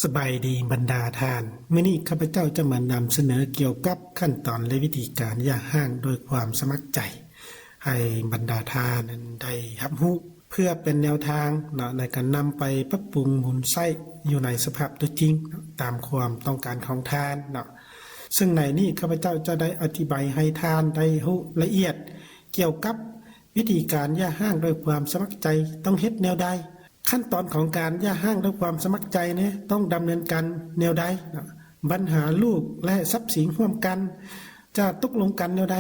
ສະບາຍດີບັນດາທ່ານ, ມື້ນີ້ຂ້າພະເຈົ້າຈະມານຳສະເໜີກ່ຽວກັບຂັ້ນຕອນ ແລະ ວິທີການຢ່າຮ້າງດ້ວຍຄວາມສະໝັກໃຈ ໃຫ້ບັນດາທ່ານນັ້ນໄດ້ຮັບຮູ້ ເພື່ອເປັນແນວທາງເນາະ ໃນການນຳໄປປັບປຸງໝູນໃຊ້ຢູ່ໃນສະພາບຕົວຈິງເນາະ ຕາມຄວາມຕ້ອງການຂອງທ່ານເນາະ. ເຊິ່ງໃນນີ້ຂ້າພະເຈົ້າຈະໄດ້ອະທິບາຍໃຫ້ທ່ານໄດ້ຮູ້ລະອຽດກ່ຽວກັບວິທີການຢ່າຮ້າງດ້ວຍຄວາມສະໝັກໃຈຕ້ອງເຮັດແນວໃດ. ຂັ້ນຕອນຂອງການຢ່າຮ້າງດ້ວຍຄວາມສະໝັກໃຈນີ້ຕ້ອງດຳເນີນການແນວໃດເນາະ? ບັນຫາລູກ ແລະ ຊັບສິນຮ່ວມກັນຈະຕົກລົງກັນແນວໃດ?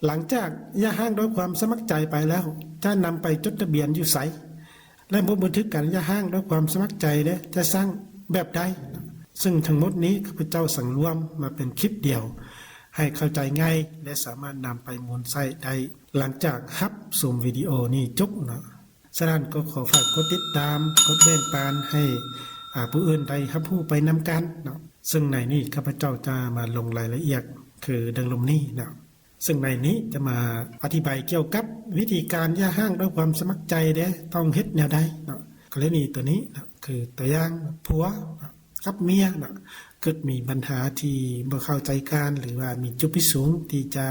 ຫຼັງຈາກຢ່າຮ້າງດ້ວຍຄວາມສະໝັກໃຈໄປແລ້ວ ຈະນຳໄປຈົດທະບຽນຢູ່ໃສ? ແລະ ບົດບັນທຶກການຢ່າຮ້າງດ້ວຍຄວາມສະໝັກໃຈເດ້ ຈະສ້າງແບບໃດ? ເຊິ່ງທັງໝົດນີ້ຂ້າພະເຈົ້າສັງລວມມາເປັນຄລິບດຽວ ໃຫ້ເຂົ້າໃຈງ່າຍ ແລະ ສາມາດນຳໄປໝູນໃຊ້ໄດ້ ຫຼັງຈາກຮັບຊົມວິດີໂອນີ້ຈົບເນາະ. ສະນັ້ນກໍຂໍຝາກກົດຕິດຕາມ, ກົດແບ່ງປັນໃຫ້ ອາ ຜູ້ອື່ນໄດ້ຮັບຮູ້ໄປນຳກັນເນາະ. ເຊິ່ງໃນນີ້ຂ້າພະເຈົ້າຈະມາລົງລາຍລະອຽດຄືດັ່ງລຸ່ມນີ້ເນາະ. ເຊິ່ງໃນນີ້ຈະມາອະທິບາຍກ່ຽວກັບວິທີການຢ່າຮ້າງດ້ວຍຄວາມສະໝັກໃຈເດ້ ຕ້ອງເຮັດແນວໃດເນາະ. ກໍລະນີຕົວນີ້ເນາະ ຄືຕົວຢ່າງ ຜົວເນາະ ກັບເມຍເນາະ ເກີດມີບັນຫາທີ່ບໍ່ເຂົ້າໃຈກັນ ຫຼືວ່າມີຈຸດປະສົງທີ່ຈະ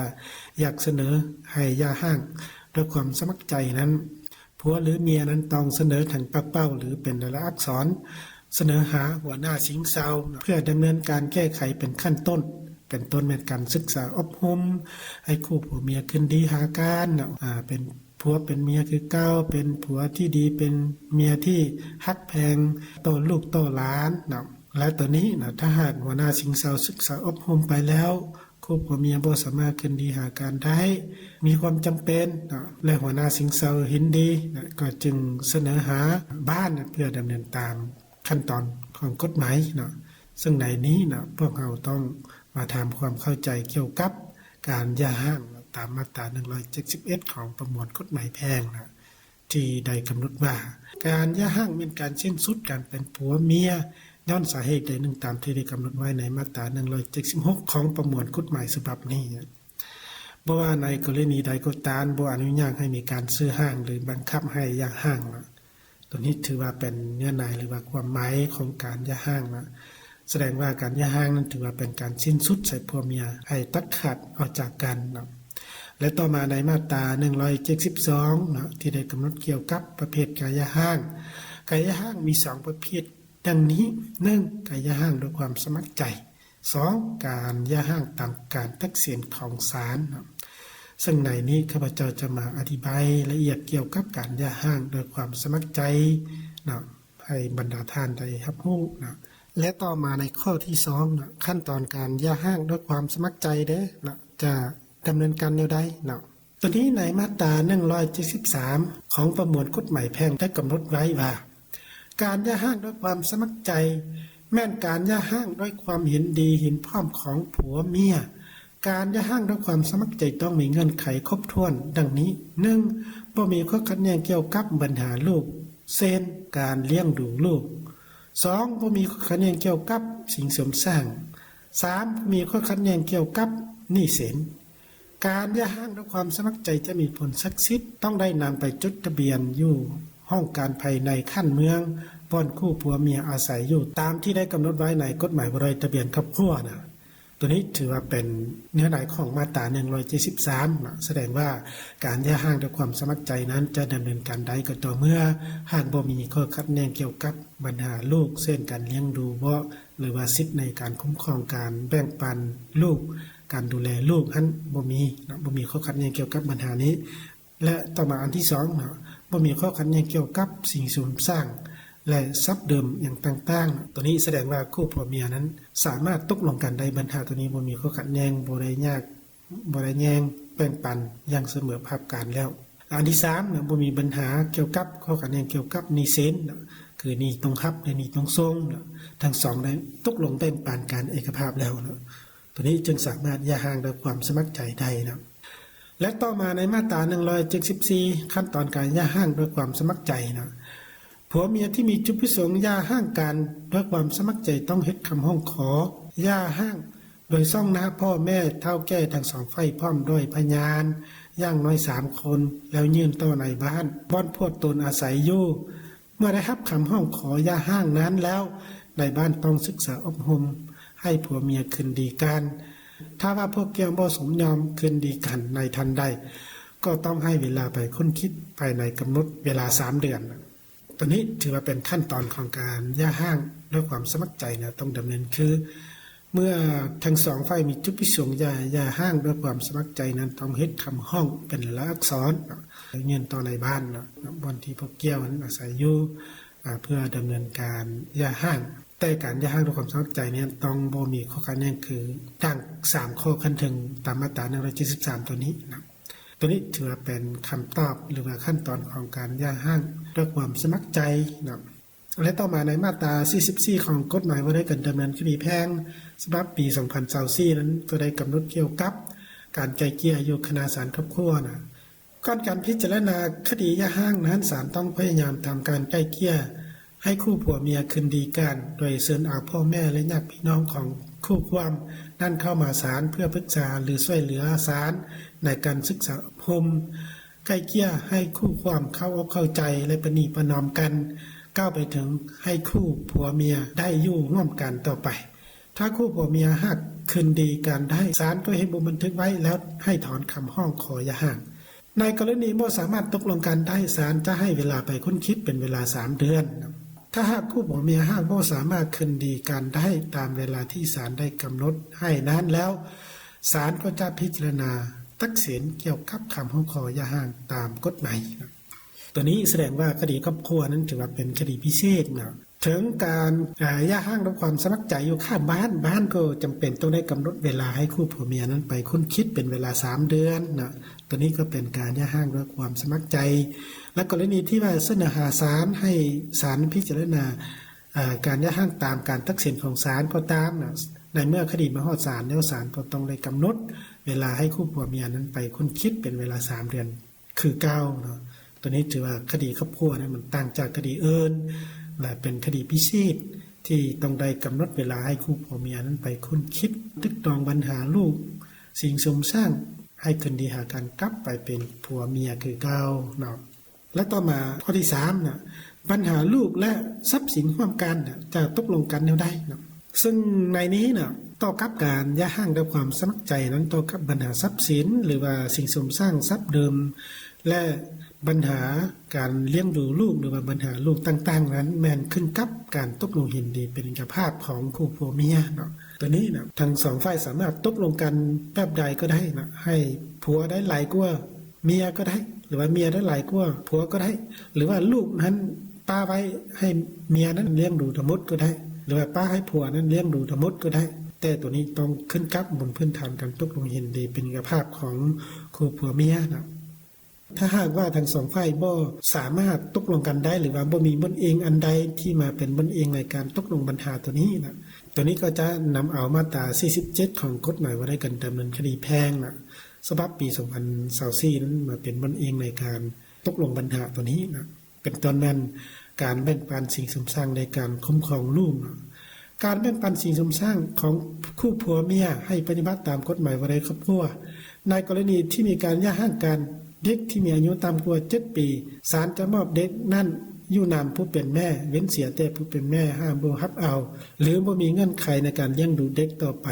ຢາກສະເໜີໃຫ້ຢ່າຮ້າງດ້ວຍຄວາມສະໝັກໃຈນັ້ນ ຜົວ ຫຼື ເມຍນັ້ນຕ້ອງສະເໜີທາງປາກເປົ່າ ຫຼື ເປັນລາຍລັກອັກສອນ ສະເໜີຫາຫົວໜ້າຊິງເຊົາເນາະ ເພື່ອດຳເນີນການແກ້ໄຂເປັນຂັ້ນຕົ້ນ ເປັນຕົ້ນແມ່ນການສຶກສາອົບຮົມໃຫ້ຄູ່ຜົວເມຍຄືນດີຫາກັນເນາະ ອາ ເປັນຜົວເປັນເມຍຄືເກົ່າ, ເປັນຜົວທີ່ດີ, ເປັນເມຍທີ່ຮັກແພງຕໍ່ລູກຕໍ່ຫຼານເນາະ. ແລະ ໂຕນີ້ນະ ຖ້າຫາກຫົວໜ້າຊິງເຊົາສຶກສາອົບຮົມໄປແລ້ວ ຄູ່ຜົວເມຍບໍ່ສາມາດຄືນດີຫາກັນໄດ້ ມີຄວາມຈຳເປັນເນາະ ແລະ ຫົວໜ້າຊິງເຊົາເຫັນດີນະ ກໍຈຶ່ງສະເໜີຫາບ້ານເພື່ອດຳເນີນຕາມ ຂັ້ນຕອນຂອງກົດໝາຍເນາະ. ເຊິ່ງໃນນີ້ເນາະ ພວກເຮົາຕ້ອງມາທຳຄວາມເຂົ້າໃຈກ່ຽວກັບການຢ່າຮ້າງເນາະ ຕາມມາດຕາໜຶ່ງຮ້ອຍເຈັດສິບເອັດຂອງປະມວນກົດໝາຍແພ່ງເນາະ ທີ່ໄດ້ກຳນົດວ່າ ການຢ່າຮ້າງແມ່ນການສິ້ນສຸດການເປັນຜົວເມຍ ຍ້ອນສາເຫດໃດໜຶ່ງ ຕາມທີ່ໄດ້ກຳນົດໄວ້ໃນມາດຕາໜຶ່ງຮ້ອຍເຈັດສິບຫົກຂອງປະມວນກົດໝາຍສະບັບນີ້. ບໍ່ວ່າໃນກໍລະນີໃດກໍຕາມ ບໍ່ອະນຸຍາດໃຫ້ມີການຊື້ຮ້າງ ຫຼື ບັງຄັບໃຫ້ຢ່າຮ້າງເນາະ. ໂຕນີ້ຖືວ່າເປັນເນື້ອໃນ ຫຼືວ່າຄວາມໝາຍຂອງການຢ່າຮ້າງເນາະ ສະແດງວ່າການຢ່າຮ້າງນັ້ນຖືວ່າເປັນການສິ້ນສຸດໃສ່ຜົວເມຍ ໃຫ້ຕັດຂາດອອກຈາກກັນເນາະ. ແລະ ຕໍ່ມາໃນມາດຕາໜຶ່ງຮ້ອຍເຈັດສິບສອງເນາະ ທີ່ໄດ້ກຳນົດກ່ຽວກັບປະເພດການຢ່າຮ້າງ. ການຢ່າຮ້າງມີສອງປະເພດດັ່ງນີ້, ໜຶ່ງ ການຢ່າຮ້າງດ້ວຍຄວາມສະໝັກໃຈ, ສອງ ການຢ່າຮ້າງຕາມການຕັດສິນຂອງສານເນາະ. ເຊິ່ງໃນນີ້ຂ້າພະເຈົ້າຈະມາອະທິບາຍລະອຽດກ່ຽວກັບການຢ່າຮ້າງດ້ວຍຄວາມສະໝັກໃຈເນາະ ໃຫ້ບັນດາທ່ານໄດ້ຮັບຮູ້ເນາະ. ແລະ ຕໍ່ມາໃນຂໍ້ທີສອງເນາະ ຂັ້ນຕອນການຢ່າຮ້າງດ້ວຍຄວາມສະໝັກໃຈເດ້ເນາະ ຈະດຳເນີນການແນວໃດເນາະ. ໂຕນີ້ໃນມາດຕາໜຶ່ງຮ້ອຍເຈັດສິບສາມຂອງປະມວນກົດໝາຍແພ່ງໄດ້ກຳນົດໄວ້ວ່າ ການຢ່າຮ້າງດ້ວຍຄວາມສະໝັກໃຈ ແມ່ນການຢ່າຮ້າງດ້ວຍຄວາມເຫັນດີເຫັນພ້ອມຂອງຜົວເມຍ. ການຢ່າຮ້າງດ້ວຍຄວາມສະໝັກໃຈຕ້ອງມີເງື່ອນໄຂຄົບຖ້ວນດັ່ງນີ້, ໜຶ່ງ ບໍ່ມີຂໍ້ຂັດແຍ່ງກ່ຽວກັບບັນຫາລູກ ເຊັ່ນ ການລ້ຽງດູລູກ, ສອງ ບໍ່ມີຂໍ້ຂັດແຍ່ງກ່ຽວກັບສິ່ງເສີມສ້າງ, ສາມ ບໍ່ມີຂໍ້ຂັດແຍ່ງກ່ຽວກັບໜີ້ສິນ. ການຢ່າຮ້າງດ້ວຍຄວາມສະໝັກໃຈຈະມີຜົນສັກສິດ ຕ້ອງໄດ້ນຳໄປຈົດທະບຽນຢູ່ຫ້ອງການພາຍໃນຂັ້ນເມືອງ ບ່ອນຄູ່ຜົວເມຍອາໄສຢູ່ ຕາມທີ່ໄດ້ກຳນົດໄວ້ໃນກົດໝາຍວ່າດ້ວຍທະບຽນຄອບຄົວນະ. ໂຕນີ້ຖືວ່າເປັນເນື້ອໃນຂອງມາດຕາໜຶ່ງຮ້ອຍເຈັດສິບສາມເນາະ ສະແດງວ່າການຢ່າຮ້າງດ້ວຍຄວາມສະໝັກໃຈນັ້ນ ຈະດຳເນີນການໄດ້ກໍຕໍ່ເມື່ອຫາກບໍ່ມີຂໍ້ຂັດແຍ່ງກ່ຽວກັບບັນຫາລູກ ເຊັ່ນ ການລ້ຽງດູເບາະ ຫຼືວ່າສິດໃນການຄຸ້ມຄອງການແບ່ງປັນລູກ ການດູແລລູກຫັ້ນບໍ່ມີເນາະ ບໍ່ມີຂໍ້ຂັດແຍ່ງກ່ຽວກັບບັນຫານີ້. ແລະ ຕໍ່ມາອັນທີສອງເນາະ ບໍ່ມີຂໍ້ຂັດແຍ່ງກ່ຽວກັບສິ່ງເສີມສ້າງ ແລະ ຊັບເດີມຫຍັງຕ່າງໆ. ໂຕນີ້ສະແດງວ່າຄູ່ຜົວເມຍນັ້ນສາມາດຕົກລົງກັນໄດ້ ບັນຫາໂຕນີ້ບໍ່ມີຂໍ້ຂັດແຍ່ງ ບໍ່ໄດ້ຍາກ ບໍ່ໄດ້ແຍ່ງແບ່ງປັນຢ່າງສະເໝີພາບກັນແລ້ວ. ອັນທີສາມເນາະ ບໍ່ມີບັນຫາກ່ຽວກັບ ຂໍ້ຂັດແຍ່ງກ່ຽວກັບໜີ້ສິນເນາະ ຄືໜີ້ຕ້ອງຮັບ ແລະ ໜີ້ຕ້ອງສົ່ງເນາະ ທັງສອງໄດ້ຕົກລົງແບ່ງປັນກັນເອກະພາບແລ້ວເນາະ. ໂຕນີ້ຈຶ່ງສາມາດຢ່າຮ້າງດ້ວຍຄວາມສະໝັກໃຈໄດ້ເນາະ. ແລະ ຕໍ່ມາໃນມາດຕາໜຶ່ງຮ້ອຍເຈັດສິບສີ່ ຂັ້ນຕອນການຢ່າຮ້າງດ້ວຍຄວາມສະໝັກໃຈເນາະ. ຜົວເມຍທີ່ມີຈຸດປະສົງຢ່າຮ້າງກັນດ້ວຍຄວາມສະໝັກໃຈ ຕ້ອງເຮັດຄຳຮ້ອງຂໍຢ່າຮ້າງ ໂດຍຊອງໜ້າພໍ່ແມ່ເຖົ້າແກ່ທັງສອງຝ່າຍ ພ້ອມດ້ວຍພະຍານຢ່າງໜ້ອຍສາມຄົນ ແລ້ວຍື່ນຕໍ່ນາຍບ້ານບ່ອນພວກຕົນອາໄສຢູ່. ເມື່ອໄດ້ຮັບຄຳຮ້ອງຂໍຢ່າຮ້າງນັ້ນແລ້ວ, ນາຍບ້ານຕ້ອງສຶກສາອົບຮົມໃຫ້ຜົວເມຍຄືນດີກັນ. ຖ້າວ່າພວກກ່ຽວບໍ່ສົມຍອມຄືນດີກັນໃນທັນໃດ, ກໍຕ້ອງໃຫ້ເວລາໄປຄົ້ນຄິດພາຍໃນກຳນົດເວລາສາມເດືອນ. ຕົວນີ້ຖືວ່າເປັນຂັ້ນຕອນຂອງການຢ່າຮ້າງດ້ວຍຄວາມສະໝັກໃຈນະ ຕ້ອງດຳເນີນຄື ເມື່ອທັງສອງຝ່າຍມີຈຸດປະສົງຢາ ຢ່າຮ້າງດ້ວຍຄວາມສະໝັກໃຈນັ້ນ ຕ້ອງເຮັດຄຳຮ້ອງເປັນລາຍລັກອັກສອນ ຍື່ນຕໍ່ນາຍບ້ານເນາະ ບ່ອນທີ່ຜູ້ກ່ຽວນັ້ນອາໄສຢູ່ ອາ ເພື່ອດຳເນີນການຢ່າຮ້າງ. ແຕ່ການຢ່າຮ້າງດ້ວຍຄວາມສະໝັກໃຈນີ້ຕ້ອງບໍ່ມີຂໍ້ຂັດແຍ່ງຄືດັ່ງສາມຂໍ້ຂັ້ນເທິງຕາມມາດຕາໜຶ່ງຮ້ອຍເຈັດສິບສາມຕົວນີ້ນະ. ຕົວນີ້ຖືວ່າເປັນຄຳຕອບ ຫຼືວ່າຂັ້ນຕອນຂອງການຢ່າຮ້າງດ້ວຍຄວາມສະໝັກໃຈເນາະ. ແລະ ຕໍ່ມາໃນມາດຕາສີ່ສິບສີ່ຂອງກົດໝາຍວ່າດ້ວຍການດຳເນີນຄະດີແພ່ງ ສະບັບປີສອງພັນຊາວສີ່ນັ້ນ ກໍໄດ້ກຳນົດກ່ຽວກັບການໄກ່ເກ່ຍຢູ່ຄະນະສານຄອບຄົວນະ. ກ່ອນການພິຈາລະນາຄະດີຢ່າຮ້າງນັ້ນ ສານຕ້ອງພະຍາຍາມທຳການໄກ່ເກ່ຍໃຫ້ຄູ່ຜົວເມຍຄືນດີກັນ ໂດຍເຊີນເອົາພໍ່ແມ່ ແລະ ຍາດພີ່ນ້ອງຂອງຄູ່ຄວາມນັ້ນເຂົ້າມາສານ ເພື່ອປຶກສາ ຫຼື ຊ່ວຍເຫຼືອສານໃນການສຶກສາອົບຮົມ ໄກ່ເກ່ຍໃຫ້ຄູ່ຄວາມເຂົ້າອົກເຂົ້າໃຈ ແລະ ປະນີປະນອມກັນ ກ້າວໄປເຖິງໃຫ້ຄູ່ຜົວເມຍໄດ້ຢູ່ຮ່ວມກັນຕໍ່ໄປ. ຖ້າຄູ່ຜົວເມຍຫາກຄືນດີກັນໄດ້, ສານກໍເຮັດບົດບັນທຶກໄວ້ ແລ້ວໃຫ້ຖອນຄຳຮ້ອງຂໍຢ່າຮ້າງ. ໃນກໍລະນີບໍ່ສາມາດຕົກລົງກັນໄດ້, ສານຈະໃຫ້ເວລາໄປຄົ້ນຄິດເປັນເວລາສາມເດືອນ. ຖ້າຫາກຄູ່ຜົວເມຍຫາກບໍ່ສາມາດຄືນດີກັນໄດ້ຕາມເວລາທີ່ສານໄດ້ກຳນົດໃຫ້ນັ້ນແລ້ວ, ສານກໍຈະພິຈາລະນາຕັດສິນກ່ຽວກັບຄຳຮ້ອງຂໍຢ່າຮ້າງຕາມກົດໝາຍ. ຕົວນີ້ສະແດງວ່າຄະດີຄອບຄົວນັ້ນຖືວ່າເປັນຄະດີພິເສດເນາະ. ເຖິງການ ເອີ ຢ່າຮ້າງດ້ວຍຄວາມສະໝັກໃຈຢູ່ຂ້າງບ້ານ, ບ້ານກໍຈຳເປັນຕ້ອງໄດ້ກຳນົດເວລາໃຫ້ຄູ່ຜົວເມຍນັ້ນໄປຄົ້ນຄິດເປັນເວລາສາມເດືອນເນາະ. ຕົວນີ້ກໍເປັນການຢ່າຮ້າງດ້ວຍຄວາມສະໝັກໃຈ. ແລະ ກໍລະນີທີ່ວ່າສະເໜີຫາສານໃຫ້ສານພິຈາລະນາ ເອີ ການຢ່າຮ້າງຕາມການຕັດສິນຂອງສານກໍຕາມນະ, ໃນເມື່ອຄະດີມາຮອດສານແລ້ວ, ສານກໍຕ້ອງໄດ້ກຳນົດເວລາໃຫ້ຄູ່ຜົວເມຍນັ້ນໄປຄົ້ນຄິດເປັນເວລາສາມເດືອນ ຄືເກົ່າເນາະ. ຕົວນີ້ຖືວ່າຄະດີຄອບຄົວນັ້ນມັນຕ່າງຈາກຄະດີອື່ນ ແລະ ເປັນຄະດີພິເສດທີ່ຕ້ອງໄດ້ກຳນົດເວລາໃຫ້ຄູ່ຜົວເມຍນັ້ນໄປຄົ້ນຄິດ, ຕຶກຕອງບັນຫາລູກ, ສິ່ງສຸມສ້າງ, ໃຫ້ຄືນດີຫາກັນກັບໄປເປັນຜົວເມຍຄືເກົ່າເນາະ. ແລະ ຕໍ່ມາຂໍ້ທີສາມນະ, ບັນຫາລູກ ແລະ ຊັບສິນຮ່ວມກັນນະ ຈະຕົກລົງກັນແນວໃດເນາະ. ເຊິ່ງໃນນີ້ນະ ຕໍ່ກັບການຢ່າຮ້າງດ້ວຍຄວາມສະໝັກໃຈນັ້ນ, ຕໍ່ກັບບັນຫາຊັບສິນ ຫຼືວ່າສິ່ງສຸມສ້າງຊັບເດີມ ແລະ ບັນຫາການລ້ຽງດູລູກ ຫຼືວ່າບັນຫາລູກຕ່າງໆນັ້ນ ແມ່ນຂຶ້ນກັບການຕົກລົງເຫັນດີເປັນເອກະພາບຂອງຄູ່ຜົວເມຍເນາະ. ຕົວນີ້ນະ ທັງສອງຝ່າຍສາມາດຕົກລົງກັນແບບໃດກໍໄດ້ນະ, ໃຫ້ຜົວໄດ້ຫຼາຍກວ່າເມຍກໍໄດ້ ຫຼືວ່າເມຍໄດ້ຫຼາຍກວ່າຜົວກໍໄດ້ ຫຼືວ່າລູກນັ້ນ ປະໄວ້ໃຫ້ເມຍນັ້ນລ້ຽງດູທັງໝົດກໍໄດ້ ຫຼືວ່າປະໃຫ້ຜົວນັ້ນລ້ຽງດູທັງໝົດກໍໄດ້, ແຕ່ໂຕນີ້ຕ້ອງຂຶ້ນກັບບົນພື້ນຖານການຕົກລົງເຫັນດີເປັນເອກະພາບຂອງຄູ່ຜົວເມຍນະ. ຖ້າຫາກວ່າທັງສອງຝ່າຍບໍ່ສາມາດຕົກລົງກັນໄດ້ ຫຼືວ່າບໍ່ມີບ່ອນອີງອັນໃດທີ່ມາເປັນບ່ອນອີງໃນການຕົກລົງບັນຫາໂຕນີ້ນະ, ໂຕນີ້ກໍຈະນຳເອົາມາດຕາສີ່ສິບເຈັດຂອງກົດໝາຍວ່າດ້ວຍການດຳເນີນຄະດີແພ່ງນະ ສະບັບປີສອງພັນຊາວສີ່ນັ້ນມາເປັນບ່ອນອີງໃນການຕົກລົງບັນຫາໂຕນີ້ນະ. ເປັນຕົ້ນແມ່ນການແບ່ງປັນສິ່ງສຸມສ້າງໃນການຄຸ້ມຄອງລູກເນາະ. ການແບ່ງປັນສິ່ງສຸມສ້າງຂອງຄູ່ຜົວເມຍໃຫ້ປະຕິບັດຕາມກົດໝາຍວ່າດ້ວຍຄອບຄົວ. ໃນກໍລະນີທີ່ມີການຢ່າຮ້າງກັນ, ເດັກທີ່ມີອາຍຸຕ່ຳກວ່າເຈັດປີ ສານຈະມອບເດັກນັ້ນຢູ່ນຳຜູ້ເປັນແມ່, ເວັ້ນເສຍແຕ່ຜູ້ເປັນແມ່ຫາກບໍ່ຮັບເອົາ ຫຼື ບໍ່ມີເງື່ອນໄຂໃນການລ້ຽງດູເດັກຕໍ່ໄປ.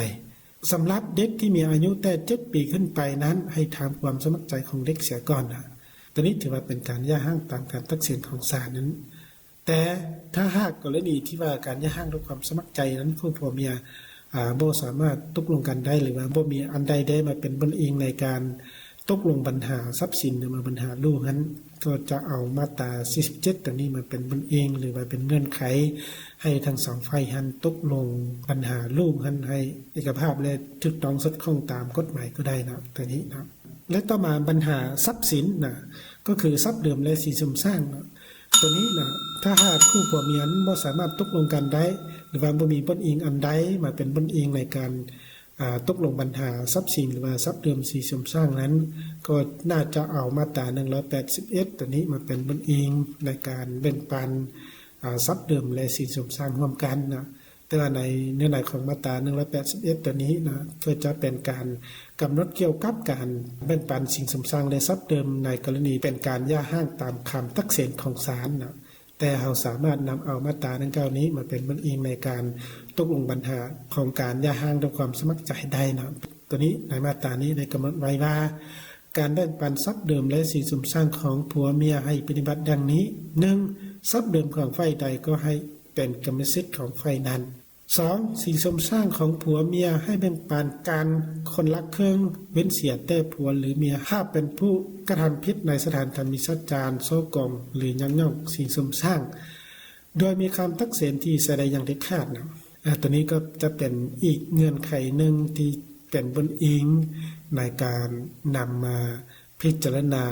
ສຳລັບເດັກທີ່ມີອາຍຸແຕ່ເຈັດປີຂຶ້ນໄປນັ້ນ ໃຫ້ຖາມຄວາມສະໝັກໃຈຂອງເດັກເສຍກ່ອນນະ. ໂຕນີ້ຖືວ່າເປັນການຢ່າຮ້າງຕາມການຕັດສິນຂອງສານນັ້ນ. ແຕ່ຖ້າຫາກກໍລະນີທີ່ວ່າການຢ່າຮ້າງດ້ວຍຄວາມສະໝັກໃຈນັ້ນ ຄູ່ຜົວເມຍ ອາ ບໍ່ສາມາດຕົກລົງກັນໄດ້ ຫຼືວ່າບໍ່ມີອັນໃດໄດ້ມາເປັນບ່ອນອີງໃນການຕົກລົງບັນຫາຊັບສິນ ຫຼືວ່າບັນຫາລູກຫັ້ນ ກໍຈະເອົາມາດຕາສີ່ສິບເຈັດໂຕນີ້ມາເປັນບ່ອນອີງ ຫຼືວ່າເປັນເງື່ອນໄຂ ໃຫ້ທັງສອງຝ່າຍຫັ້ນຕົກລົງບັນຫາລູກຫັ້ນໃຫ້ເອກະພາບ ແລະ ຖືກຕ້ອງສອດຄ່ອງຕາມກົດໝາຍກໍໄດ້ນະ ໂຕນີ້ນະ. ແລະ ຕໍ່ມາບັນຫາຊັບສິນນະ ກໍຄືຊັບເດີມ ແລະ ສິ່ງສຸມສ້າງນະ ໂຕນີ້ນະ ຖ້າຫາກຄູ່ຜົວເມຍນັ້ນບໍ່ສາມາດຕົກລົງກັນໄດ້ ຫຼືວ່າບໍ່ມີບ່ອນອີງອັນໃດມາເປັນບ່ອນອີງໃນການ ອາ ຕົກລົງບັນຫາຊັບສິນ ຫຼືວ່າຊັບເດີມ ສິ່ງສຸມສ້າງນັ້ນ ກໍໜ້າຈະເອົາມາດຕາໜຶ່ງຮ້ອຍແປດສິບເອັດໂຕນີ້ມາເປັນບ່ອນອີງໃນການແບ່ງປັນ ອາ ຊັບເດີມ ແລະ ສິ່ງສຸມສ້າງຮ່ວມກັນນະ. ແຕ່ວ່າໃນເນື້ອໃນຂອງມາດຕາໜຶ່ງຮ້ອຍແປດສິບເອັດໂຕນີ້ນະ ກໍຈະເປັນການກຳນົດກ່ຽວກັບການແບ່ງປັນສິ່ງສຸມສ້າງ ແລະ ຊັບເດີມ ໃນກໍລະນີເປັນການຢ່າຮ້າງຕາມຄຳຕັດສິນຂອງສານນະ. ແຕ່ເຮົາສາມາດນຳເອົາມາດຕາດັ່ງກ່າວນີ້ມາເປັນເບື້ອງອີງໃນການຕົກລົງບັນຫາຂອງການຢ່າຮ້າງດ້ວຍຄວາມສະໝັກໃຈໄດ້ເນາະ. ໂຕນີ້ໃນມາດຕານີ້ໄດ້ກຳນົດໄວ້ວ່າ ການແບ່ງປັນຊັບເດີມ ແລະ ສິນສົມສ້າງຂອງຜົວເມຍໃຫ້ປະຕິບັດດັ່ງນີ້: ໜຶ່ງ ຊັບເດີມຂອງຝ່າຍໃດກໍໃຫ້ເປັນກຳມະສິດຂອງຝ່າຍນັ້ນ. ສອງ ສິນສົມສ້າງຂອງຜົວເມຍໃຫ້ແບ່ງປັນກັນຄົນລະເຄິ່ງ ເວັ້ນເສຍແຕ່ຜົວ ຫຼື ເມຍ ຫາກເປັນຜູ້ກະທຳຜິດໃນສະຖານທຳອິດສະຈານ ສໍ້ໂກງ ຫຼື ຍັກຍອກສິນສົມສ້າງ ໂດຍມີຄຳຕັດສິນທີ່ໃຊ້ໄດ້ຢ່າງເດັດຂາດນະ. ອາ ໂຕນີ້ກໍຈະເປັນອີກເງື່ອນໄຂໜຶ່ງທີ່ເປັນເບື້ອງອີງໃນການນຳມາພິຈາລະນາ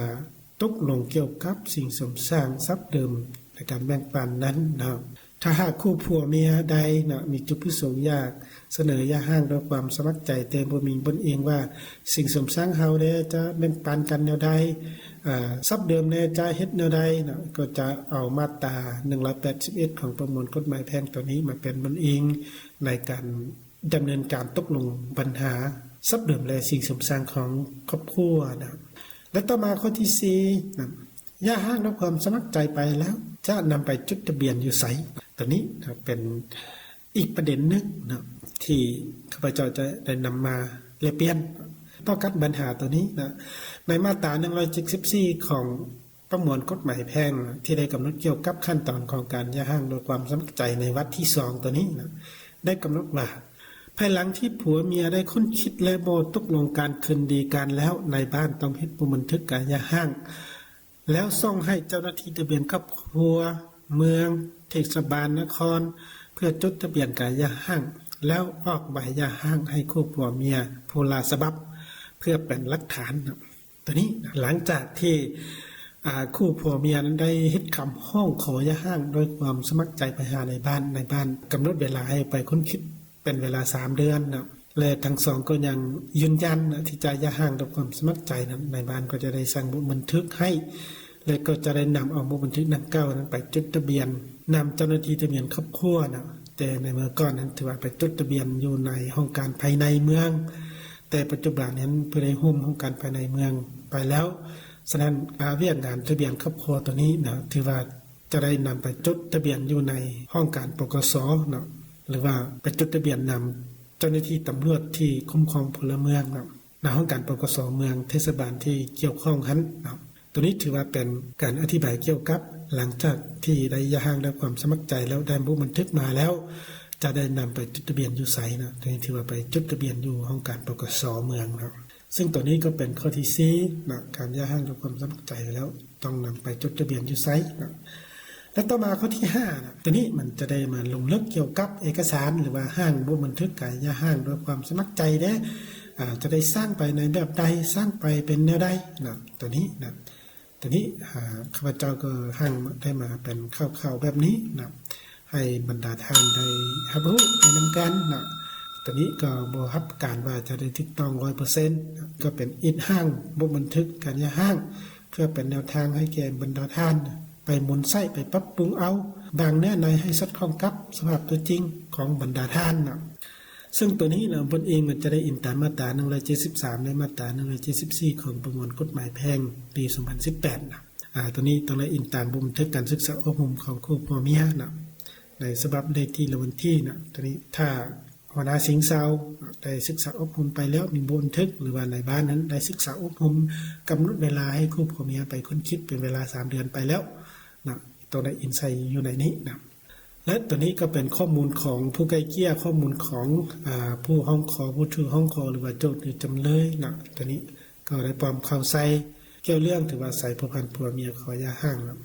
ຕົກລົງກ່ຽວກັບສິນສົມສ້າງຊັບເດີມໃນການແບ່ງປັນນັ້ນເນາະ. ຖ້າຫາກຄູ່ຜົວເມຍໃດເນາະ ມີຈຸດປະສົງຢາກສະເໜີຢ່າຮ້າງດ້ວຍຄວາມສະໝັກໃຈ ແຕ່ບໍ່ມີເບື້ອງອີງວ່າສິນສົມສ້າງເຮົາແດ່ຈະແບ່ງປັນກັນແນວໃດ ອາ ຊັບເດີມແດ່ຈະເຮັດແນວໃດເນາະ ກໍຈະເອົາມາດຕາໜຶ່ງຮ້ອຍແປດສິບເອັດຂອງປະມວນກົດໝາຍແພ່ງໂຕນີ້ມາເປັນເບື້ອງອີງໃນການດຳເນີນການຕົກລົງບັນຫາຊັບເດີມ ແລະ ສິ່ງສົມສ້າງຂອງຄອບຄົວນະ. ແລະ ຕໍ່ມາຂໍ້ທີສີ່ນະ ຢ່າຮ້າງດ້ວຍຄວາມສະໝັກໃຈໄປແລ້ວ ຈະນຳໄປຈົດທະບຽນຢູ່ໃສ? ໂຕນີ້ນະ ເປັນອີກປະເດັນໜຶ່ງນະ ທີ່ຂ້າພະເຈົ້າຈະໄດ້ນຳມາແລກປ່ຽນຕໍ່ກັບບັນຫາໂຕນີ້ນະ. ໃນມາດຕາໜຶ່ງຮ້ອຍເຈັດສິບສີ່ຂອງ ປະມວນກົດໝາຍແພ່ງທີ່ໄດ້ກຳນົດກ່ຽວກັບຂັ້ນຕອນຂອງການຢ່າຮ້າງໂດຍຄວາມສະໝັກໃຈໃນວັດທີສອງໂຕນີ້ນະ ໄດ້ກຳນົດວ່າ ພາຍຫຼັງທີ່ຜົວເມຍໄດ້ຄົ້ນຄິດ ແລະ ບໍ່ຕົກລົງກັນຄືນດີກັນແລ້ວ, ນາຍບ້ານຕ້ອງເຮັດບົດບັນທຶກການຢ່າຮ້າງ ແລ້ວສົ່ງໃຫ້ເຈົ້າໜ້າທີ່ທະບຽນຄອບຄົວເມືອງ, ເທດສະບານນະຄອນ ເພື່ອຈົດທະບຽນການຢ່າຮ້າງ ແລ້ວອອກໃບຢ່າຮ້າງໃຫ້ຄູ່ຜົວເມຍຜູ້ລະສະບັບ ເພື່ອເປັນຫຼັກຖານ. ໂຕນີ້ນະ ຫຼັງຈາກທີ່ ອາ ຄູ່ຜົວເມຍນັ້ນໄດ້ເຮັດຄຳຮ້ອງຂໍຢ່າຮ້າງດ້ວຍຄວາມສະໝັກໃຈໄປຫານາຍບ້ານ, ນາຍບ້ານກຳນົດເວລາໃຫ້ໄປຄົ້ນຄິດເປັນເວລາສາມເດືອນນະ ແລະ ທັງສອງກໍຍັງຢືນຢັນນະທີ່ຈະຢ່າຮ້າງດ້ວຍຄວາມສະໝັກໃຈນັ້ນ, ນາຍບ້ານກໍຈະໄດ້ສ້າງບົດບັນທຶກໃຫ້ ແລະ ກໍຈະໄດ້ນຳເອົາບົດບັນທຶກດັ່ງກ່າວນັ້ນໄປຈົດທະບຽນນຳເຈົ້າໜ້າທີ່ທະບຽນຄອບຄົວນະ. ແຕ່ໃນເມື່ອກ່ອນນັ້ນຖືວ່າໄປຈົດທະບຽນຢູ່ໃນຫ້ອງການພາຍໃນເມືອງ, ແຕ່ປັດຈຸບັນນັ້ນເພິ່ນໄດ້ໂຮມຫ້ອງການພາຍໃນເມືອງໄປແລ້ວ. ສະນັ້ນ ອາ ວຽກງານທະບຽນຄອບຄົວໂຕນີ້ນະ ຖືວ່າຈະໄດ້ນຳໄປຈົດທະບຽນຢູ່ໃນຫ້ອງການ ປກສ ເນາະ ຫຼືວ່າໄປຈົດທະບຽນນຳເຈົ້າໜ້າທີ່ຕຳຫຼວດທີ່ຄຸ້ມຄອງພົນລະເມືອງເນາະ ໃນຫ້ອງການ ປກສ ເມືອງ ເທດສະບານທີ່ກ່ຽວຂ້ອງຫັ້ນເນາະ. ໂຕນີ້ຖືວ່າເປັນການອະທິບາຍກ່ຽວກັບ ຫຼັງຈາກທີ່ໄດ້ຢ່າຮ້າງດ້ວຍຄວາມສະໝັກໃຈແລ້ວ ໄດ້ບົດບັນທຶກມາແລ້ວ ຈະໄດ້ນຳໄປຈົດທະບຽນຢູ່ໃສນະ. ໂຕນີ້ຖືວ່າໄປຈົດທະບຽນຢູ່ຫ້ອງການ ປກສ ເມືອງເນາະ. ຊຶ່ງໂຕນີ້ກໍເປັນຂໍ້ທີສີ່ນະ ການຢ່າຮ້າງດ້ວຍຄວາມສະໝັກໃຈແລ້ວ ຕ້ອງນຳໄປຈົດທະບຽນຢູ່ໃສເນາະ. ແລະ ຕໍ່ມາຂໍ້ທີຫ້ານະ ໂຕນີ້ມັນຈະໄດ້ມາລົງເລິກກ່ຽວກັບເອກະສານ ຫຼືວ່າຮ່າງບົດບັນທຶກການຢ່າຮ້າງດ້ວຍຄວາມສະໝັກໃຈເດ້. ອາ ຈະໄດ້ສ້າງໄປໃນແບບໃດ, ສ້າງໄປເປັນແນວໃດເນາະ ໂຕນີ້ນະ. ໂຕນີ້ ອາ ຂ້າພະເຈົ້າກໍຮ່າງໄດ້ມາເປັນຄ່າວໆແບບນີ້ນະ ໃຫ້ບັນດາທ່ານໄດ້ຮັບຮູ້ໄປນຳກັນນະ. ໂຕນີ້ກໍບໍ່ຮັບປະກັນວ່າຈະໄດ້ຖືກຕ້ອງຮ້ອຍເປີເຊັນນະ ກໍເປັນອິດຮ່າງບົດບັນທຶກການຢ່າຮ້າງ ເພື່ອເປັນແນວທາງໃຫ້ແກ່ບັນດາທ່ານໄປໝູນໃຊ້ ໄປປັບປຸງເອົາບາງເນື້ອໃນໃຫ້ສອດຄ່ອງກັບສະພາບຕົວຈິງຂອງບັນດາທ່ານນະ. ຊຶ່ງໂຕນີ້ນະ ບົດອີງມັນຈະໄດ້ອີງຕາມມາດຕາໜຶ່ງຮ້ອຍເຈັດສິບສາມ ແລະ ມາດຕາໜຶ່ງຮ້ອຍເຈັດສິບສີ່ຂອງປະມວນກົດໝາຍແພ່ງປີສອງພັນສິບແປດນະ. ອາ ໂຕນີ້ຕ້ອງໄດ້ອີງຕາມບົດບັນທຶກການສຶກສາອົບຮົມຂອງຄູ່ຜົວເມຍນະ ໃນສະບັບເລກທີ ລະວັນທີນະ. ໂຕນີ້ຖ້າ ຫົວໜ້າສິງເຊົາໄດ້ສຶກສາອົບຮົມໄປແລ້ວ ມີບົດບັນທຶກ ຫຼືວ່ານາຍບ້ານນັ້ນໄດ້ສຶກສາອົບຮົມ ກຳນົດເວລາໃຫ້ຄູ່ຜົວເມຍໄປຄົ້ນຄິດເປັນເວລາສາມເດືອນໄປແລ້ວນະ ຕ້ອງໄດ້ອີງໃສ່ຢູ່ໃນນີ້ນະ. ແລະ ໂຕນີ້ກໍເປັນຂໍ້ມູນຂອງຜູ້ໄກ່ເກ່ຍ, ຂໍ້ມູນຂອງ ອາ ຜູ້ຮ້ອງຂໍ, ຜູ້ຖືກຮ້ອງຂໍ ຫຼືວ່າໂຈດ ຫຼື ຈຳເລີຍນະ. ໂຕນີ້ກໍໄດ້ປ້ອມເຂົ້າໃສ່ກ່ຽວເລື່ອງ ຖືວ່າໃສ່ພົວພັນຜົວເມຍຂໍຢ່າຮ້າງນະ.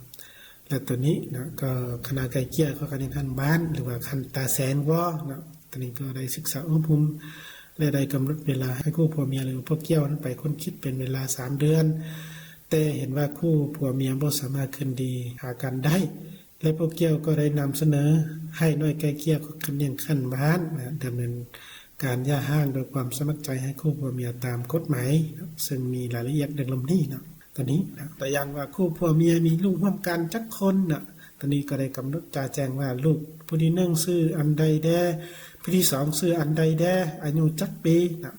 ແລະ ໂຕນີ້ນະ ກໍຄະນະໄກ່ເກ່ຍຂອງຄະແນນຂັ້ນບ້ານ ຫຼືວ່າຂັ້ນຕາແສງບໍ່ນະ ໂຕນີ້ກໍໄດ້ສຶກສາອົບຮົມ ແລະ ໄດ້ກຳນົດເວລາໃຫ້ຄູ່ຜົວເມຍ ຫຼື ຜູ້ກ່ຽວນັ້ນໄປຄົ້ນຄິດເປັນເວລາສາມເດືອນ, ແຕ່ເຫັນວ່າຄູ່ຜົວເມຍບໍ່ສາມາດຄືນດີຫາກັນໄດ້ ແລະ ຜູ້ກ່ຽວກໍໄດ້ນຳສະເໜີໃຫ້ໜ່ວຍໄກ່ເກ່ຍຂອງຄະແນນຂັ້ນບ້ານນະ ດຳເນີນການຢ່າຮ້າງໂດຍຄວາມສະໝັກໃຈໃຫ້ຄູ່ຜົວເມຍຕາມກົດໝາຍນະ ເຊິ່ງມີລາຍລະອຽດດັ່ງລວມນີ້ນະ. ໂຕນີ້ນະ ຕົວຢ່າງວ່າຄູ່ຜົວເມຍມີລູກຮ່ວມກັນຈັກຄົນນະ ໂຕນີ້ກໍໄດ້ກຳນົດຈະແຈ້ງວ່າລູກຜູ້ທີໜຶ່ງຊື່ອັນໃດແດ່, ຜູ້ທີສອງຊື່ອັນໃດແດ່, ອາຍຸຈັກປີນະ.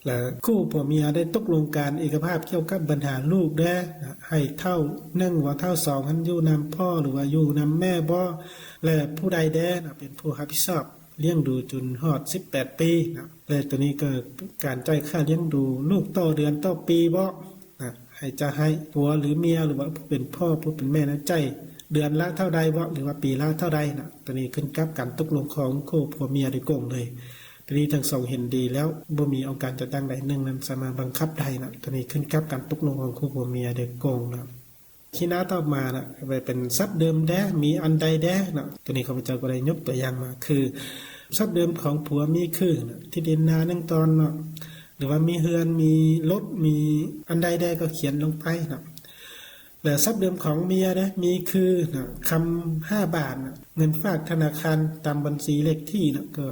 ແລະ ຄູ່ຜົວເມຍໄດ້ຕົກລົງກັນເອກະພາບກ່ຽວກັບບັນຫາລູກແດ່ນະ ໃຫ້ເຖົ້າໜຶ່ງບໍ່ເຖົ້າສອງຫັ້ນຢູ່ນຳພໍ່ ຫຼືວ່າຢູ່ນຳແມ່ບໍ່ ແລະ ຜູ້ໃດແດ່ນະ ເປັນຜູ້ຮັບຜິດຊອບລ້ຽງດູຈົນຮອດສິບແປດປີນະ ແລະ ໂຕນີ້ກໍການຈ່າຍຄ່າລ້ຽງດູລູກຕໍ່ເດືອນຕໍ່ປີບໍ່ນະ ໃຫ້ຈະໃຫ້ຜົວ ຫຼື ເມຍ ຫຼືວ່າຜູ້ເປັນພໍ່ ຜູ້ເປັນແມ່ນະ ຈ່າຍເດືອນລະເທົ່າໃດບໍ່ ຫຼືວ່າປີລະເທົ່າໃດນະ ໂຕນີ້ຂຶ້ນກັບການຕົກລົງຂອງຄູ່ຜົວເມຍໂດຍກົງເລີຍ. ໂຕນີ້ທັງສອງເຫັນດີແລ້ວ ບໍ່ມີອົງການຈັດຕັ້ງໃດໜຶ່ງນັ້ນສາມາດບັງຄັບໄດ້ນະ ໂຕນີ້ຂຶ້ນກັບການຕົກລົງຂອງຄູ່ຜົວເມຍໂດຍກົງນະ. ທີ່ໜ້າຕໍ່ມານະ ໄປເປັນຊັບເດີມແດ່ ມີອັນໃດແດ່ນະ ໂຕນີ້ຂ້າພະເຈົ້າກໍໄດ້ຍົກຕົວຢ່າງມາ ຄືຊັບເດີມຂອງຜົວມີຄືນະ ທີ່ດິນນາໜຶ່ງຕອນເນາະ ຫຼືວ່າມີເຮືອນ ມີລົດ ມີອັນໃດແດ່ກໍຂຽນລົງໄປນະ. ແລະ ຊັບເດີມຂອງເມຍເດ້ ມີຄືນະ ຄຳຫ້າບາດນະ ເງິນຝາກທະນາຄານຕາມບັນຊີເລກທີ່ນະ ກໍ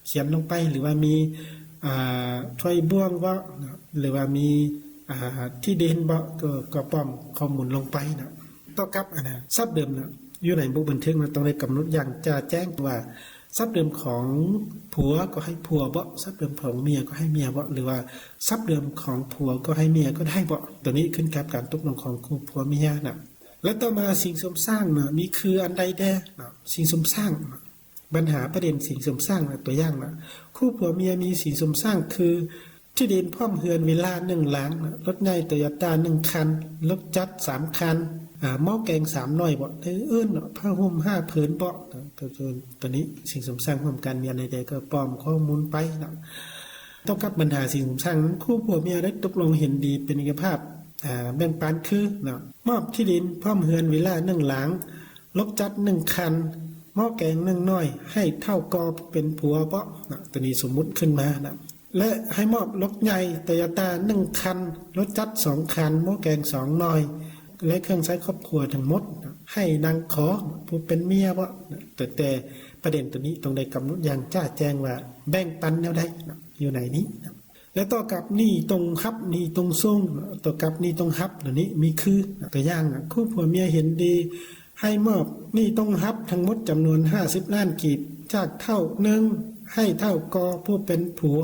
ຂຽນລົງໄປ ຫຼືວ່າມີ ອ່າ ຖ້ວຍບ່ວງເບາະນະ ຫຼືວ່າມີ ອ່າ ທີ່ດິນເບາະ ກໍ ກໍປ້ອມຂໍ້ມູນລົງໄປນະ. ຕໍ່ກັບອັນນະ ຊັບເດີມນະ ຢູ່ໃນບົດບັນທຶກນະ ຕ້ອງໄດ້ກຳນົດຢ່າງຈະແຈ້ງວ່າ ຊັບເດີມຂອງຜົວກໍໃຫ້ຜົວເບາະ ຊັບເດີມຂອງເມຍກໍໃຫ້ເມຍເບາະ ຫຼືວ່າຊັບເດີມຂອງຜົວກໍໃຫ້ເມຍກໍໄດ້ເບາະ. ໂຕນີ້ຂຶ້ນກັບການຕົກລົງຂອງຄູ່ຜົວເມຍນະ. ແລະ ຕໍ່ມາສິ່ງສົມສ້າງນະ ມີຄືອັນໃດແດ່ນະ ສິ່ງສົມສ້າງນະ ບັນຫາປະເດັນສິ່ງສົມສ້າງນະ ຕົວຢ່າງນະ ຄູ່ຜົວເມຍມີສິ່ງສົມສ້າງຄື ທີ່ດິນພ້ອມເຮືອນວິລາໜຶ່ງຫຼັງນະ ລົດໃຫຍ່ໂຕໂຢຕ້າໜຶ່ງຄັນ ລົດຈັກສາມຄັນ ອ່າ ໝໍ້ແກງສາມໜ່ວຍເບາະ ແລະ ອື່ນໆເນາະ ຜ້າຫົ່ມຫ້າຜືນເບາະນະ ກໍຄືໂຕນີ້ສິ່ງສົມສ້າງຮ່ວມກັນ ມີອັນໃດແດ່ກໍປ້ອມຂໍ້ມູນໄປເນາະ. ຕໍ່ກັບບັນຫາສິ່ງສົມສ້າງນັ້ນ ຄູ່ຜົວເມຍໄດ້ຕົກລົງເຫັນດີເປັນເອກະພາບ ອ່າ ແບ່ງປັນຄືເນາະ ມອບທີ່ດິນພ້ອມເຮືອນວິລາໜຶ່ງຫຼັງ ລົດຈັກໜຶ່ງຄັນ ໝໍ້ແກງໜຶ່ງໜ່ວຍ ໃຫ້ເຖົ້າກໍເປັນຜົວເບາະນະ ໂຕນີ້ສົມມຸດຂຶ້ນມານະ ແລະ ໃຫ້ມອບລົດໃຫຍ່ໂຕໂຢຕ້າໜຶ່ງຄັນ ລົດຈັກສອງຄັນ ໝໍ້ແກງສອງໜ່ວຍ ແລະ ເຄື່ອງໃຊ້ຄອບຄົວທັງໝົດນະ ໃຫ້ນາງຂໍຜູ້ເປັນເມຍເບາະນະ. ແຕ່ ແຕ່ປະເດັນໂຕນີ້ຕ້ອງໄດ້ກຳນົດຢ່າງຈະແຈ້ງວ່າແບ່ງປັນແນວໃດນະ ຢູ່ໃນນີ້ນະ. ແລະ ຕໍ່ກັບໜີ້ຕ້ອງຮັບ ໜີ້ຕ້ອງສົ່ງ ຕໍ່ກັບໜີ້ຕ້ອງຮັບເຫຼົ່ານີ້ມີຄື ຕົວຢ່າງນະ ຄູ່ຜົວເມຍເຫັນດີໃຫ້ມອບໜີ້ຕ້ອງຮັບທັງໝົດຈຳນວນຫ້າສິບລ້ານກີບ ຈາກເຖົ້າໜຶ່ງ ໃຫ້ເຖົ້າກໍຜູ້ເປັນຜົວ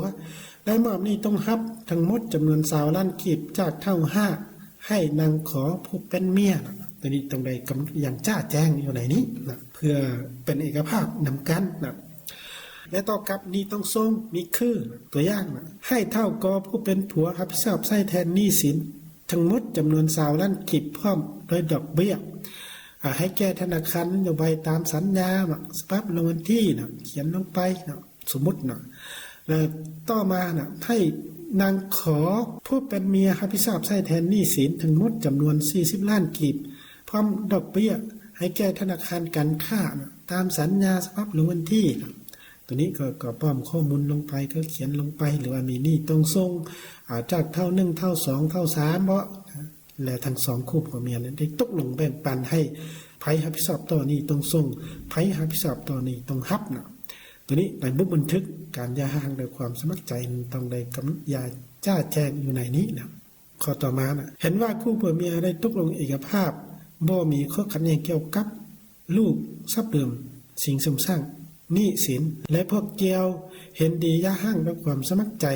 ແລະ ມອບໜີ້ຕ້ອງຮັບທັງໝົດຈຳນວນຊາວລ້ານກີບ ຈາກເຖົ້າຫ້າ ໃຫ້ນາງຂໍຜູ້ເປັນເມຍນະ. ໂຕນີ້ຕ້ອງໄດ້ກຳນົດຢ່າງຈະແຈ້ງຢູ່ໃນນີ້ນະ ເພື່ອເປັນເອກະພາບນຳກັນນະ. ແລະ ຕໍ່ກັບໜີ້ຕ້ອງສົ່ງມີຄື ຕົວຢ່າງນະ ໃຫ້ເຖົ້າກໍຜູ້ເປັນຜົວຮັບຜິດຊອບໃຊ້ແທນໜີ້ສິນທັງໝົດຈຳນວນຊາວລ້ານກີບ ພ້ອມດ້ວຍດອກເບ້ຍ ອາ ໃຫ້ແກ່ທະນາຄານນະໂຍບາຍຕາມສັນຍານະ ສະບັບລົງວັນທີນະ ຂຽນລົງໄປນະ ສົມມຸດນະ. ແລະ ຕໍ່ມານະ ໃຫ້ນາງຂໍຜູ້ເປັນເມຍຮັບຜິດຊອບໃຊ້ແທນໜີ້ສິນທັງໝົດຈຳນວນສີ່ສິບລ້ານກີບ ພ້ອມດອກເບ້ຍ ໃຫ້ແກ່ທະນາຄານການຄ້ານະ ຕາມສັນຍາສະບັບລົງວັນທີນະ. ໂຕນີ້ກໍ ກໍປ້ອມຂໍ້ມູນລົງໄປ ກໍຂຽນລົງໄປ ຫຼືວ່າມີໜີ້ຕ້ອງສົ່ງ ອາ ຈາກເຖົ້າໜຶ່ງ ເຖົ້າສອງ ເຖົ້າສາມເບາະ ແລະ ທັງສອງຄູ່ຜົວເມຍນັ້ນໄດ້ຕົກລົງແບ່ງປັນໃຫ້ໃຜຮັບຜິດຊອບຕໍ່ໜີ້ຕ້ອງສົ່ງ ໃຜຮັບຜິດຊອບຕໍ່ໜີ້ຕ້ອງຮັບນະ. ໂຕນີ້ໃນບົດບັນທຶກການຢ່າຮ້າງດ້ວຍຄວາມສະໝັກໃຈນັ້ນຕ້ອງໄດ້ກຳນົດຢ່າງຈະແຈ້ງຢູ່ໃນນີ້ນະ. ຂໍ້ຕໍ່ມານະ ເຫັນວ່າຄູ່ຜົວເມຍໄດ້ຕົກລົງເອກະພາບ ບໍ່ມີຂໍ້ຂັດແຍ່ງກ່ຽວກັບລູກ ຊັບເດີມ ສິ່ງສົມສ້າງ ໜີ້ສິນ ແລະ ພວກກ່ຽວ ເຫັນດີຢ່າຮ້າງດ້ວຍຄວາມສະໝັກໃຈ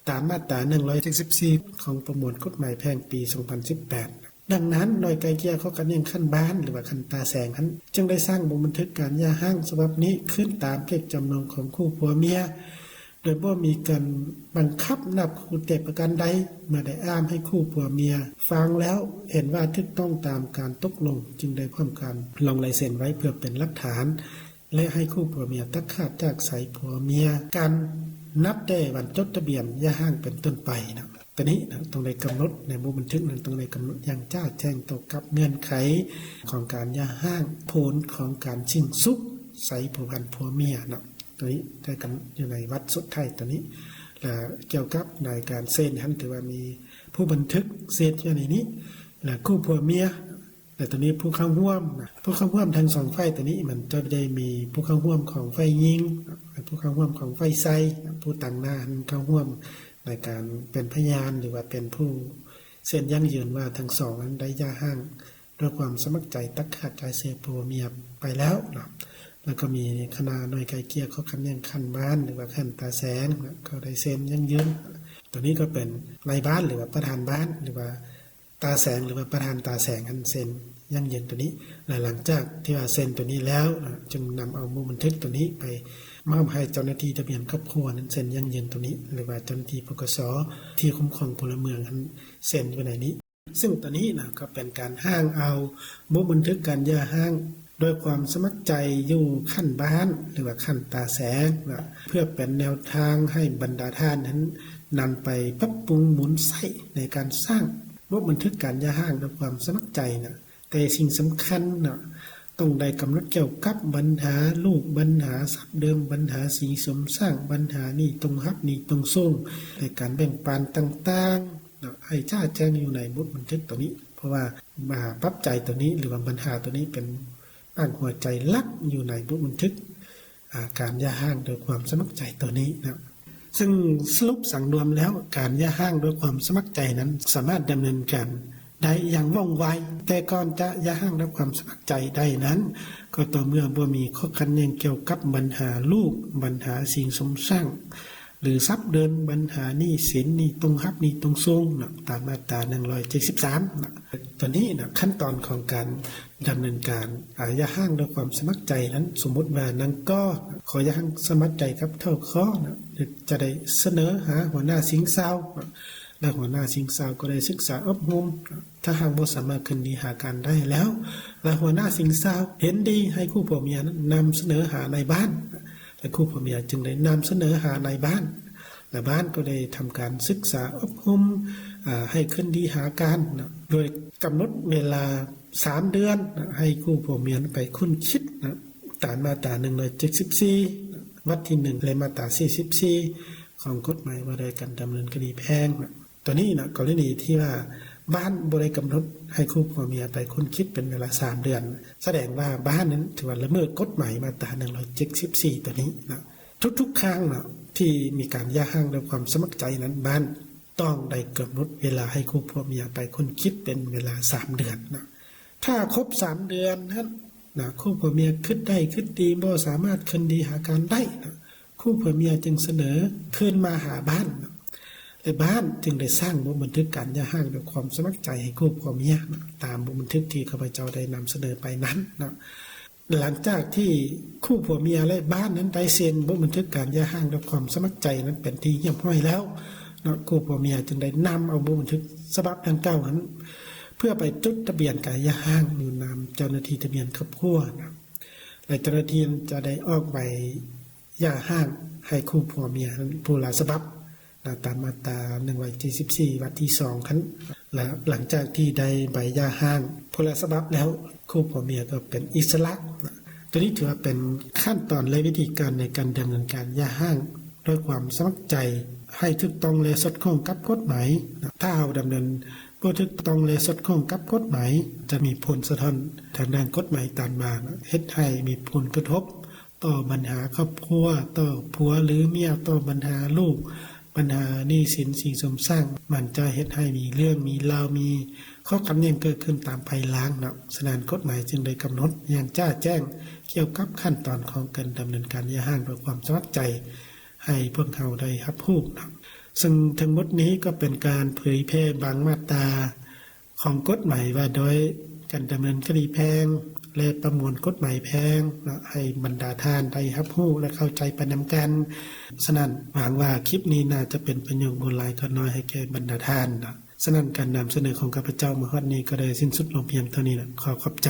ຕາມມາດຕາໜຶ່ງຮ້ອຍເຈັດສິບສີ່ ຂອງປະມວນກົດໝາຍແພ່ງປີສອງພັນສິບແປດ. ດັ່ງນັ້ນ ໜ່ວຍໄກ່ເກ່ຍຂໍ້ຂັດແຍ່ງຂັ້ນບ້ານ ຫຼືວ່າຂັ້ນຕາແສງຫັ້ນ ຈຶ່ງໄດ້ສ້າງບົດບັນທຶກການຢ່າຮ້າງສະບັບນີ້ຂຶ້ນຕາມເຈດຈຳນົງຂອງຄູ່ຜົວເມຍ ໂດຍບໍ່ມີການບັງຄັບນັບຂູ່ແຕ່ປະການໃດ. ເມື່ອໄດ້ອ່ານໃຫ້ຄູ່ຜົວເມຍຟັງແລ້ວ ເຫັນວ່າຖືກຕ້ອງຕາມການຕົກລົງ ຈຶ່ງໄດ້ພ້ອມການລົງລາຍເຊັນໄວ້ເພື່ອເປັນຫຼັກຖານ ແລະ ໃຫ້ຄູ່ຜົວເມຍຕັດຂາດຈາກສາຍຜົວເມຍກັນ ນັບແຕ່ວັນຈົດທະບຽນຢ່າຮ້າງເປັນຕົ້ນໄປນະ. ໂຕນີ້ນະ ຕ້ອງໄດ້ກຳນົດໃນບົດບັນທຶກນັ້ນ ຕ້ອງໄດ້ກຳນົດຢ່າງຈະແຈ້ງຕໍ່ກັບເງື່ອນໄຂຂອງການຢ່າຮ້າງ ຜົນຂອງການສິ້ນສຸດສາຍພົວພັນຜົວເມຍເນາະ. ໂຕນີ້ໄດ້ກຳນົດຢູ່ໃນວັດສຸດທ້າຍໂຕນີ້ ແລະ ກ່ຽວກັບໃນການເຊັນຫັ້ນ ຖືວ່າມີຜູ້ບັນທຶກເຊັນຢູ່ໃນນີ້ ແລະ ຄູ່ຜົວເມຍ ແລະ ໂຕນີ້ຜູ້ເຂົ້າຮ່ວມນະ ຜູ້ເຂົ້າຮ່ວມທັງສອງຝ່າຍ ໂຕນີ້ມັນຈະໄດ້ມີຜູ້ເຂົ້າຮ່ວມຂອງຝ່າຍຍິງ ແລະ ຜູ້ເຂົ້າຮ່ວມຂອງຝ່າຍຊາຍ ຜູ້ຕາງໜ້າຫັ້ນເຂົ້າຮ່ວມໃນການເປັນພະຍານ ຫຼືວ່າເປັນຜູ້ເຊັນຢັ້ງຢືນວ່າທັງສອງນັ້ນໄດ້ຢ່າຮ້າງດ້ວຍຄວາມສະໝັກໃຈຕັດຂາດຈາກສາຍຜົວເມຍໄປແລ້ວເນາະ. ແລ້ວກໍມີຄະນະໜ່ວຍໄກ່ເກ່ຍຂໍ້ຂັດແຍ່ງຂັ້ນບ້ານ ຫຼືວ່າຂັ້ນຕາແສງເນາະ ກໍໄດ້ເຊັນຢັ້ງຢືນ. ຕົວນີ້ກໍເປັນນາຍບ້ານ ຫຼືວ່າປະທານບ້ານ ຫຼືວ່າຕາແສງ ຫຼືວ່າປະທານຕາແສງຫັ້ນເຊັນຢັ້ງຢືນຕົວນີ້ ແລະ ຫຼັງຈາກທີ່ວ່າເຊັນຕົວນີ້ແລ້ວນະ ຈຶ່ງນຳເອົາບົດບັນທຶກຕົວນີ້ໄປມອບໃຫ້ເຈົ້າໜ້າທີ່ທະບຽນຄອບຄົວນັ້ນເຊັນຢັ້ງຢືນຕົວນີ້ ຫຼືວ່າເຈົ້າໜ້າທີ່ ປກສ ທີ່ຄຸ້ມຄອງພົນລະເມືອງຫັ້ນເຊັນຢູ່ໃນນີ້. ຊຶ່ງຕົວນີ້ນະ ກໍເປັນການຮ່າງເອົາບົດບັນທຶກການຢ່າຮ້າງໂດຍຄວາມສະໝັກໃຈຢູ່ຂັ້ນບ້ານ ຫຼືວ່າຂັ້ນຕາແສງນະ ເພື່ອເປັນແນວທາງໃຫ້ບັນດາທ່ານນັ້ນນຳໄປປັບປຸງໝູນໃຊ້ໃນການສ້າງບົດບັນທຶກການຢ່າຮ້າງໂດຍຄວາມສະໝັກໃຈນະ. ແຕ່ສິ່ງສຳຄັນນະ ຕ້ອງໄດ້ກຳນົດກ່ຽວກັບບັນຫາລູກ, ບັນຫາຊັບເດີມ, ບັນຫາສິນສົມສ້າງ, ບັນຫາໜີ້ຕົງຮັບ, ໜີ້ຕົງສົ່ງ ແລະ ການແບ່ງປັນຕ່າງໆ ເນາະ ໃຫ້ຈະແຈ້ງຢູ່ໃນບົດບັນທຶກຕົວນີ້ ເພາະວ່າ ອາ ປັບໃຈຕົວນີ້ ຫຼືວ່າບັນຫາຕົວນີ້ເປັນຮາກຫົວໃຈຫຼັກຢູ່ໃນບົດບັນທຶກ ອາ ການຢ່າຮ້າງໂດຍຄວາມສະໝັກໃຈຕົວນີ້ນະ. ຊຶ່ງສະຫຼຸບສັງລວມແລ້ວ ການຢ່າຮ້າງໂດຍຄວາມສະໝັກໃຈນັ້ນ ສາມາດດຳເນີນການໄດ້ຢ່າງວ່ອງໄວ, ແຕ່ກ່ອນຈະຢ່າຮ້າງໂດຍຄວາມສະໝັກໃຈໄດ້ນັ້ນ ກໍຕໍ່ເມື່ອບໍ່ມີຂໍ້ຂັດແຍ່ງກ່ຽວກັບບັນຫາລູກ, ບັນຫາສິ່ງສົມສ້າງ ຫຼືຊັບເດີມ, ບັນຫາໜີ້ສິນ, ໜີ້ຕົງຮັບ, ໜີ້ຕົງສົ່ງເນາະ ຕາມມາດຕາໜຶ່ງຮ້ອຍເຈັດສິບສາມເນາະ. ຕົວນີ້ນະ ຂັ້ນຕອນຂອງການດຳເນີນການ ອາ ຢ່າຮ້າງດ້ວຍຄວາມສະໝັກໃຈນັ້ນ ສົມມຸດວ່ານາງ ກ ຂໍຢ່າຮ້າງສະໝັກໃຈກັບທ້າວ ຂ ເນາະ ຈະໄດ້ສະເໜີຫາຫົວໜ້າສິ່ງຊາວເນາະ ແລະ ຫົວໜ້າສິ່ງຊາວກໍໄດ້ສຶກສາອົບຮົມ ຖ້າຫາກບໍ່ສາມາດຄືນດີຫາກັນໄດ້ແລ້ວ ແລະ ຫົວໜ້າສິ່ງຊາວເຫັນດີໃຫ້ຄູ່ຜົວເມຍນັ້ນນຳສະເໜີຫານາຍບ້ານ ແລະ ຄູ່ຜົວເມຍຈຶ່ງໄດ້ນຳສະເໜີຫານາຍບ້ານ ແລະ ບ້ານກໍໄດ້ທຳການສຶກສາອົບຮົມ ອາ ໃຫ້ຄືນດີຫາກັນເນາະ ໂດຍກຳນົດເວລາສາມເດືອນເນາະ ໃຫ້ຄູ່ຜົວເມຍໄປຄົ້ນຄິດເນາະ ຕາມມາດຕາໜຶ່ງຮ້ອຍເຈັດສິບສີ່ ວັດທີໜຶ່ງ ແລະ ມາດຕາສີ່ສິບສີ່ ຂອງກົດໝາຍວ່າດ້ວຍການດຳເນີນຄະດີແພ່ງເນາະ. ຕົວນີ້ນະ ກໍລະນີທີ່ວ່າບ້ານບໍ່ໄດ້ກຳນົດໃຫ້ຄູ່ຜົວເມຍໄປຄົ້ນຄິດເປັນເວລາສາມເດືອນ ສະແດງວ່າບ້ານນັ້ນຖືວ່າລະເມີດກົດໝາຍມາດຕາໜຶ່ງຮ້ອຍເຈັດສິບສີ່ຕົວນີ້ນະ. ທຸກໆຄັ້ງເນາະ ທີ່ມີການຢ່າຮ້າງດ້ວຍຄວາມສະໝັກໃຈນັ້ນ ບ້ານຕ້ອງໄດ້ກຳນົດເວລາໃຫ້ຄູ່ຜົວເມຍໄປຄົ້ນຄິດເປັນເວລາສາມເດືອນນະ. ຖ້າຄົບສາມເດືອນນັ້ນນະ ຄູ່ຜົວເມຍຄິດໄດ້ຄິດດີ ບໍ່ສາມາດຄືນດີຫາກັນໄດ້ນະ ຄູ່ຜົວເມຍຈຶ່ງສະເໜີຄືນມາຫາບ້ານເນາະ ແລະ ບ້ານຈຶ່ງໄດ້ສ້າງບົດບັນທຶກການຢ່າຮ້າງດ້ວຍຄວາມສະໝັກໃຈໃຫ້ຄູ່ຜົວເມຍເນາະ ຕາມບົດບັນທຶກທີ່ຂ້າພະເຈົ້າໄດ້ນຳສະເໜີໄປນັ້ນເນາະ. ຫຼັງຈາກທີ່ຄູ່ຜົວເມຍ ແລະ ບ້ານນັ້ນໄດ້ເຊັນບົດບັນທຶກການຢ່າຮ້າງດ້ວຍຄວາມສະໝັກໃຈນັ້ນເປັນທີ່ຮຽບຮ້ອຍແລ້ວເນາະ ຄູ່ຜົວເມຍຈຶ່ງໄດ້ນຳເອົາບົດບັນທຶກສະບັບດັ່ງກ່າວນັ້ນ ເພື່ອໄປຈົດທະບຽນການຢ່າຮ້າງຢູ່ນຳເຈົ້າໜ້າທີ່ທະບຽນຄອບຄົວເນາະ ແລະ ເຈົ້າໜ້າທີ່ຈະໄດ້ອອກໃບ ຢ່າຮ້າງໃຫ້ຄູ່ຜົວເມຍຜູ້ລະສະບັບນະ ຕາມມາດຕາໜຶ່ງຮ້ອຍເຈັດສິບສີ່ ວັດທີສອງຫັ້ນ ແລະ ຫຼັງຈາກທີ່ໄດ້ໃບຢ່າຮ້າງຜູ້ລະສະບັບແລ້ວ ຄູ່ຜົວເມຍກໍເປັນອິດສະຫຼະນະ. ຕົວນີ້ຖືວ່າເປັນຂັ້ນຕອນ ແລະ ວິທີການໃນການດຳເນີນການຢ່າຮ້າງດ້ວຍຄວາມສະໝັກໃຈ ໃຫ້ຖືກຕ້ອງ ແລະ ສອດຄ່ອງກັບກົດໝາຍນະ. ຖ້າເຮົາດຳເນີນບໍ່ຖືກຕ້ອງ ແລະ ສອດຄ່ອງກັບກົດໝາຍ ຈະມີຜົນສະທ້ອນທາງດ້ານກົດໝາຍຕາມມານະ ເຮັດໃຫ້ມີຜົນກະທົບ ຕໍ່ບັນຫາຄອບຄົວ, ຕໍ່ຜົວ ຫຼື ເມຍ, ຕໍ່ບັນຫາລູກ, ບັນຫາໜີ້ສິນ, ສິນສົມສ້າງ, ມັນຈະເຮັດໃຫ້ມີເລື່ອງມີລາວ, ມີຂໍ້ຂັດແຍ່ງເກີດຂຶ້ນຕາມພາຍຫຼັງເນາະ. ສະນັ້ນ ກົດໝາຍຈຶ່ງໄດ້ກຳນົດຢ່າງຈະແຈ້ງກ່ຽວກັບຂັ້ນຕອນຂອງການດຳເນີນການຢ່າຮ້າງດ້ວຍຄວາມສະໝັກໃຈ ໃຫ້ພວກເຮົາໄດ້ຮັບຮູ້ເນາະ. ເຊິ່ງທັງໝົດນີ້ກໍເປັນການເຜີຍແຜ່ບາງມາດຕາ ຂອງກົດໝາຍວ່າດ້ວຍການດຳເນີນຄະດີແພ່ງ ແລະ ປະມວນກົດໝາຍແພ່ງເນາະ ໃຫ້ບັນດາທ່ານໄດ້ຮັບຮູ້ ແລະ ເຂົ້າໃຈໄປນຳກັນ. ສະນັ້ນ ຫວັງວ່າຄລິບນີ້ໜ້າຈະເປັນປະໂຫຍດບໍ່ຫຼາຍກໍໜ້ອຍໃຫ້ແກ່ບັນດາທ່ານເນາະ. ສະນັ້ນ ການນຳສະເໜີຂອງຂ້າພະເຈົ້າມາຮອດນີ້ກໍໄດ້ສິ້ນສຸດລົງພຽງເທົ່ານີ້ນະ. ຂໍຂອບໃຈ.